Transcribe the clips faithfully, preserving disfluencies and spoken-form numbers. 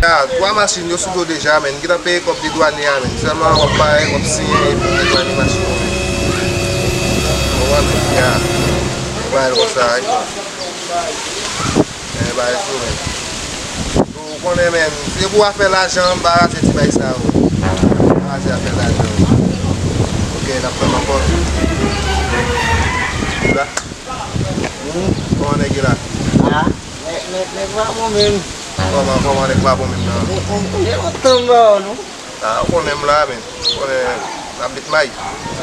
Ya, twa machin yo sou do deja, men. Gentan peye kòb de dwanye a, men. Sèlman w ap pare, w ap siyen, epi w dwanye machin yo, men. Ou konprann, men? Ya. Ou pare konsa, wi. Men, bagay sou, men. Ou konnen, men. Se pou afè lajan, m pa rache ti bagay sa yo. M pa rache afè lajan. Ok, n ap tann ankò. La. Hmm? Kòman nèg yo la? Ah, nèg, nèg, nèg pa bon menm. Kòman, kòman nèg pa bon menm nan? Ou, ou, ou gen lontan m pa wè w, non? Ah, ou konnen m la, men. Ou konnen n ap met may.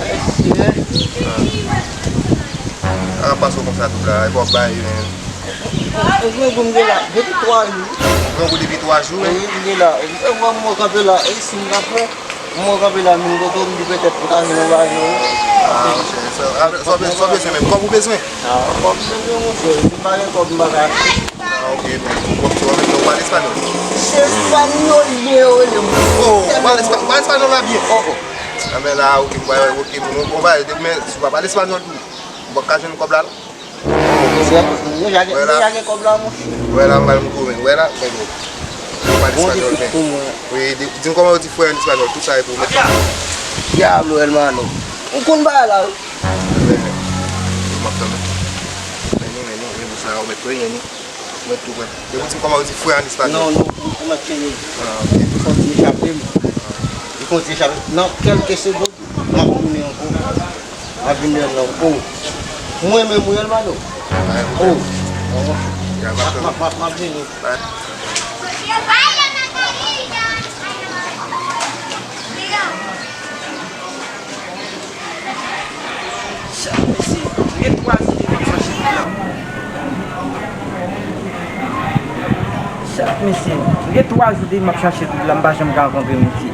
Ay, sye. Ah. Sa k ap pase w konsa tout la? E pa w bay, men. Ou, ou, ou gen pou m gen la depi twa jou. Ou gen pou depi twa jou, men? Wi, m gen la. Ou fè mwen kanpe la. E si m ka fè? Mwen kanpe la, menm kote w, m di petèt m ka jwenn yon bagay, non. Ah, monchè, sa, sa, sa w bezwen menm? Kòb ou bezwen? Ah, kòb m bezwen, monchè. Si m pa gen kòb, m pa ka achte. Ah, ok, men, kòb, se w menm, non, w pale espanyòl? Se espanyòl byen, yo rele m. Oh, w pale espa-, w pale espanyòl la byen? Oh, oh. Ah, men la, ok, m pale, ok, men, bon, bagay, men, si w pa pale espanyòl tou, ou p ap ka jwenn kòb la, non? Deja gen, deja gen kòb la, monchè. Wè la, m pral moutre w, men. Wè la, men bon. Yo pale espanyòl, men. Wi, di, di m kòman yo di frè an espanyòl, tout sa e pou mèt. Diablo, hermano. M konn bagay la, wi. Men, m ap tann. Men ni, men ni, men bouch la, ou mèt premye ni. Ou mèt tou premye. Depi w di m kòman yo di frè an espanyòl. Non, non, ou, ou mèt premye. Ah, ok. Ou fon ti echape m. Ou fon ti echape m. Nan kèlke segonn. M ap tounen ankò. M ap vin dèyè l nan. Oh. Mwen menm, wi, Elmano. Oh. M ap, m ap, m ap, m ap vini. Chak mesye, m gen twa jou depi m chache doub la. Chak mesye, m gen twa jou depi m ap chache doub la, m pa janm ka rankontre misye.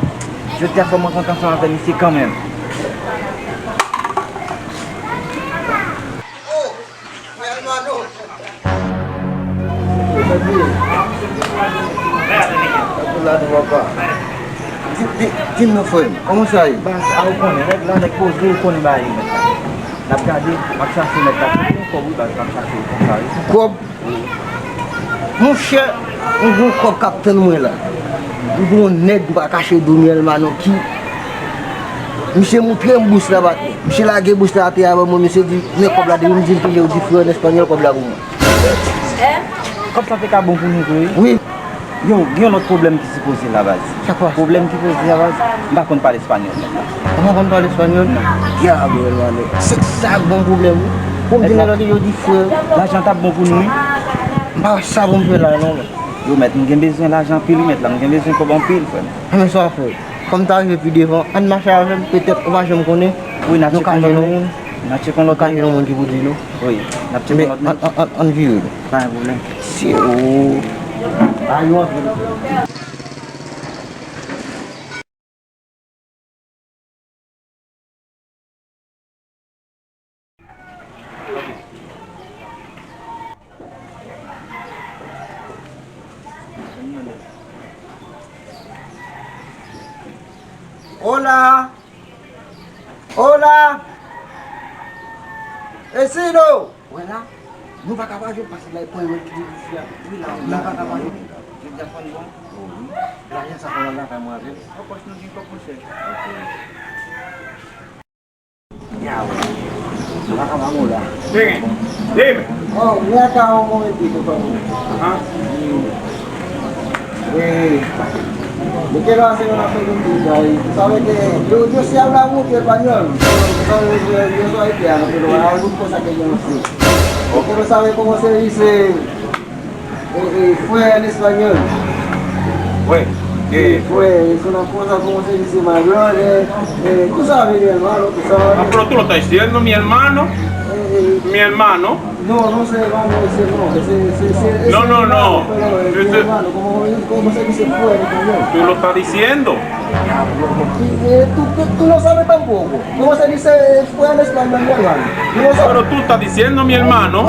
Jodi a fò m rankontre ansanm avè misye kanmenm. Di, di, di m non, frè m, kòman sa ye? Baz, a ou konnen, nèg la, nèg poze, ou konnen bagay yo, nèg la. N ap gade, m ap chache nèg la, se pou yon kòb, wi, baz, m ap chache l konsa, wi. Kòb? Monchè, yon gwo kòb k ap tann mwen la. Yon gwo nèg, m pa kache di w, Elmano, ki, misye moutre m bous la, patnè. Misye lage bous la atè a ban mwen, misye di, men kòb la, depi m di l touye, ou di frè an espanyòl, kòb la pou mwen. Kòb sa te ka bon pou nou vre, wi. Wi. Yo, gen yon lòt pwoblèm ki sipoze la, baz. Sa kwa? Pwoblèm ki poze a, baz, m pa konn pale espanyòl, nèg la. Ou pa konn pale espanyòl? Non. Diablo, hermano. Se sa k bon pwoblèm, wi. Pou m vin la, yo di frè. Lajan t ap bon pou nou, wi. M pa wè sa pou m fè la, non, men. Yo, mèt, m gen bezwen lajan anpil, wi, mèt la. M gen bezwen kòb anpil, frè m. Anben sa w ap fè. Kòm ta rive pi devan, ann mache avè m, petèt ou pa janm konnen. Wi, n a tcheke yon lòt moun. N a tcheke yon lòt moun. Nou ka jwenn yon moun ki pou di nou. Wi, n ap tcheke yon lòt moun. Men, ann, ann, ann, ann vire. Pa gen pwoblèm. Se ou. Pa yon antre. Hola! Hola! Vecino! Wè la, nou pa ka pa jwenn pase la, e pran yon ki isi a. Wi, la, nou pa ka pa jwenn. Jodi a fò n bon. Lajan sa fò n al lakay mwen avè l. Nan pòch nou gen kòb, monchè. Yaw. Mwen pa ka pa mou la. Degen. Degen. Oh, mwen ka yon moman epi pou fè mou. Ahan. Wi. Yo quiero hacer una preguntita y tú sabes que yo, yo sí hablaba mucho español. Tú sabes, yo, yo soy haitiano, pero hay algo cosa que yo no sé. Yo quiero saber cómo se dice Eh, eh, frère en espagnol. Wi. Eh, frère, es una cosa como se dice mayor, eh, eh, tú sabes, mi hermano, tú sabes. Ah, pero tú lo estás diciendo, mi hermano. Eh, eh, mi hermano. No, no sé, hermano, ese no, ese, ese, ese, ese no, no, hermano, no. Pero, eh, mi hermano, como, como se dice frère en español? Tú lo estás diciendo. Eh, tú, tú, tú no sabes tampoco. ¿Cómo se dice frère en español, mi hermano? Tú no sabes. Pero tú estás diciendo, mi hermano.